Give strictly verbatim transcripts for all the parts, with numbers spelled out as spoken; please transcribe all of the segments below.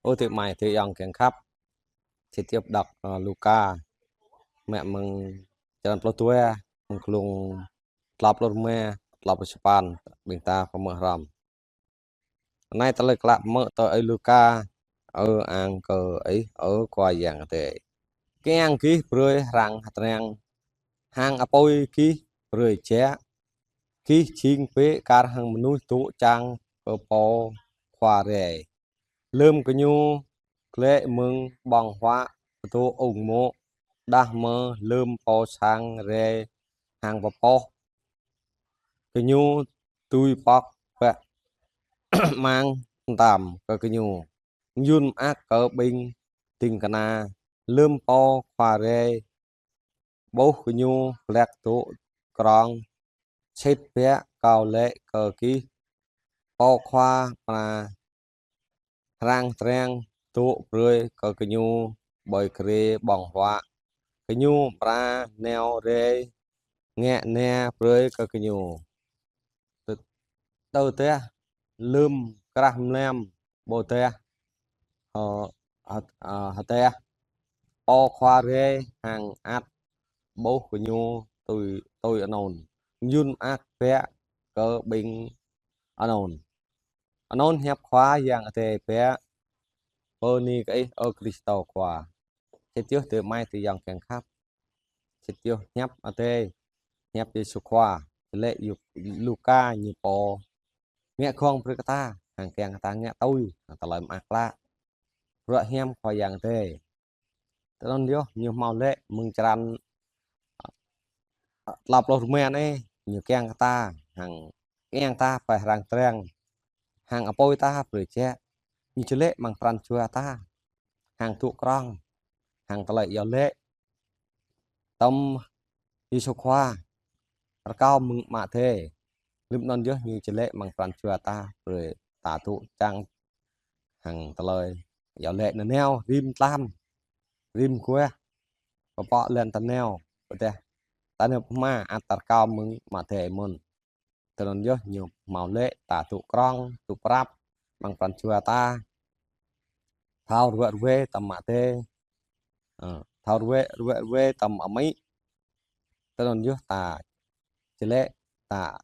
Ơ adơi amai adơi ayŏng kiăng khăp. Sĭt yơh đŏk, ơ, Luka. Mă mơ̆ng črăn pluh dua, mơ̆ng klŭng klâo pluh rơma, klâo pluh sapăn, ƀing ta pơmơ̆ hrŏm. Anai tơlơi klă mơ̆ng tui ơi Luka. Ơ ang kơ Ih, ơ Khua Yang Adai. Kiăng gih brơi hrăng hơtrăng, hăng apui gih brơi jă. Gih jing bĕ kar hăng mơnuih dŏ čang kơ pô khua rai. Lơm gơñu glaĭ mơ̆ng ƀơ̆ng huă pơdŏ ung mô̆, đah mơ̆ lơm pô sang rai hăng pơpŏh, gơñu dưi pŏk bă amăng mơtam kơ gơñu. Mơyŭn mơak kơ ƀing ding kơna, lơm pô khua rai ƀuh gơñu glăk dŏ krong. Sĭt biă Kâo laĭ kơ gih, pô khua amra hrăng hơtrăng dŏ brơi kơ gơñu ƀơi grê ƀơ̆ng huă. Gơñu amra nao rai ngă na brơi kơ gơñu. Tơ-, tơdah lơm krah mlam ƀôdah, ơ, hơ-, ơ, hơdah, pô khua rai hăng ăt ƀuh gơñu tui, tui anŭn. Mơyŭn mơak biă kơ ƀing anŭn. Anŭn hiăp Khua Yang Adai biă. Bơni kơ Ih, ơ Krist Khua. Sĭt yơh adơi amai adơi ayŏng kiăng khăp. Sĭt yơh hiăp Adai, hiăp Yêsu Khua, čơlĕ Yu-, Luka ñu pô ngă gơ̆ng brơi kơ ta, hăng kiăng kơ ta ngă tui, hăng tơlơi mơak klă. Bruă hiam Khua Yang Adai. Tơdơi anŭn yơh ñu hmâo laĭ mơ̆ng črăn, ơ, klâo pluh rơma anai, ñu kiăng kơ ta, hăng kiăng ta pơhrăng trang, hăng apui ta brơi jă. Ñu čơlĕ amăng pran jua ta, hăng dŏ krong, hăng tơlơi iâu laĭ tơm Yêsu Khua, rơkâo mơ̆ng Ama Adai. Lơm anŭn yơh ñu čơlĕ amăng pran jua ta, brơi ta dŏ čang hăng tơlơi iâu laĭ nanao, rĭm tlam, rĭm guah, pơpŏk lŏn tơnao, ƀôdah ta nao pơ hma, ăt ta rơkâo mơ̆ng Ama Adai mơ̆n. Tơdơi anŭn yơh ñu hmâo laĭ ta dŏ krong, dŏ prăp amăng pran jua ta. Thâo ruai ruai tơm Ama Adai. Ơ, thâo ruai, ruai, ruai tơm amĭ. Tơdơi anŭn yơh ta čơlĕ, ta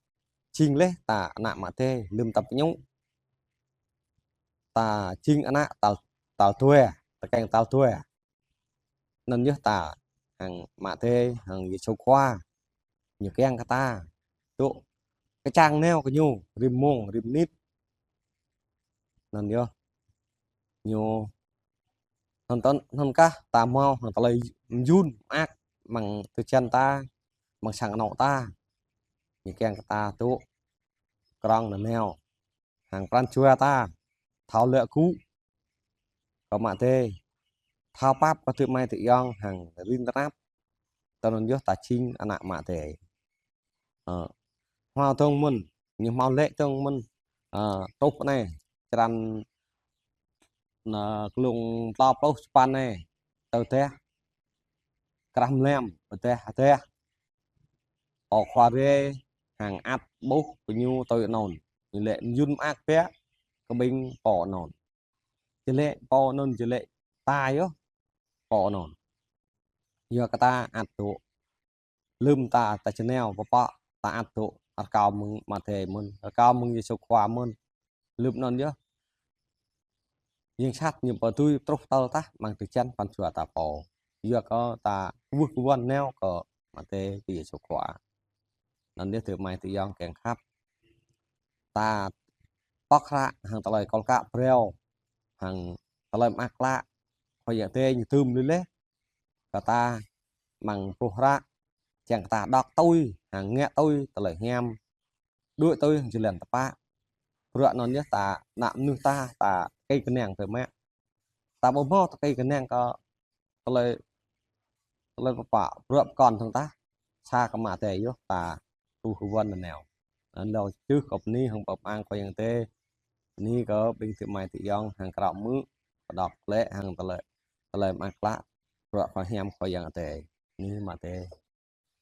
jing laih ta ană Ama Adai, lơm ta pơñŭ. Ta jing ană tal, tal dua, tơkeng tal dua. Anŭn yơh ta hăng Ama Adai, hăng Yêsu Khua. Ñu kiăng kơ ta dŏ kơčang nao kơ ñu, rĭm mông, rĭm mơnit. Anŭn yơh ñu, anŭn tơl-, anŭn kah ta hmâo hăng tơlơi mơyŭn mơak amăng tơčan ta, amăng sang anŏ ta. Ñu kiăng kơ ta dŏ krong nanao, hăng pran jua ta thâo lăi gŭ kơ Ama Adai, thâo pap kơ adơi amai adơi ayŏng hăng rin tơnap. Tơdơi anŭn yơh ta jing ană Ama Adai. Ơ, hmâo dơ̆ng mơ̆n, ñu hmâo laĭ dơ̆ng mơ̆n, ơ, truh anai, črăn, ơ, klŭng klâo pluh sapăn anai, tơdah krah mlam, ƀôdah hơdah, pô khua rai hăng ăt ƀuh gơñu tui anŭn. Ñu laĭ mơyŭn mơak biă kơ ƀing pô anŭn. Čơlĕ pô anŭn, čơlĕ ta yơh pô anŭn. Yua kơ ta ăt dŏ, lơm ta, ta či nao pơpŏk, ta ăt dŏ rơkâo mơ̆ng Ama Adai mơ̆n, rơkâo mơ̆ng Yêsu Khua mơ̆n. Lơm anŭn yơh yang sat ñu ƀu dưi truh tơl tah amăng tơčan pran jua ta pô. Yua kơ ta kwưh kơwăn nao kơ Ama Adai, kơ Yêsu Khua. Anŭn yơh adơi amai adơi ayŏng kiăng khăp. Ta pŏk hră hăng tơlơi kol kă phrâo, hăng tơlơi mơak klă Khua Yang Adai ñu tơm lui laih kơ ta amăng pluh hră, kiăng kơ ta đŏk tui, hăng ngă tui tơlơi hiam, đuaĭ tui hăng jơlan tơpă. Bruă anŭn yơh ta, ană mơnuih ta, ta tơkeng kơnang biă mă. Ta ƀu hmâo tơkeng kơnang kơ tơlơi, tơlơi pơpă, bruă pơkŏn dơ̆ng tah, sa kơ Ama Adai yơh ta kwưh kơwăn nanao. Anŭn lŏ čih kơ bơni hăng pơpŭ ang Khua Yang Adai. Bơni kơ ƀing adơi amai adơi ayŏng hăng krao mơ̆ pơđŏk glaĭ hăng tơlơi, tơlơi mơak klă, bruă pơhiam Khua Yang Adai. Bơni Ama Adai.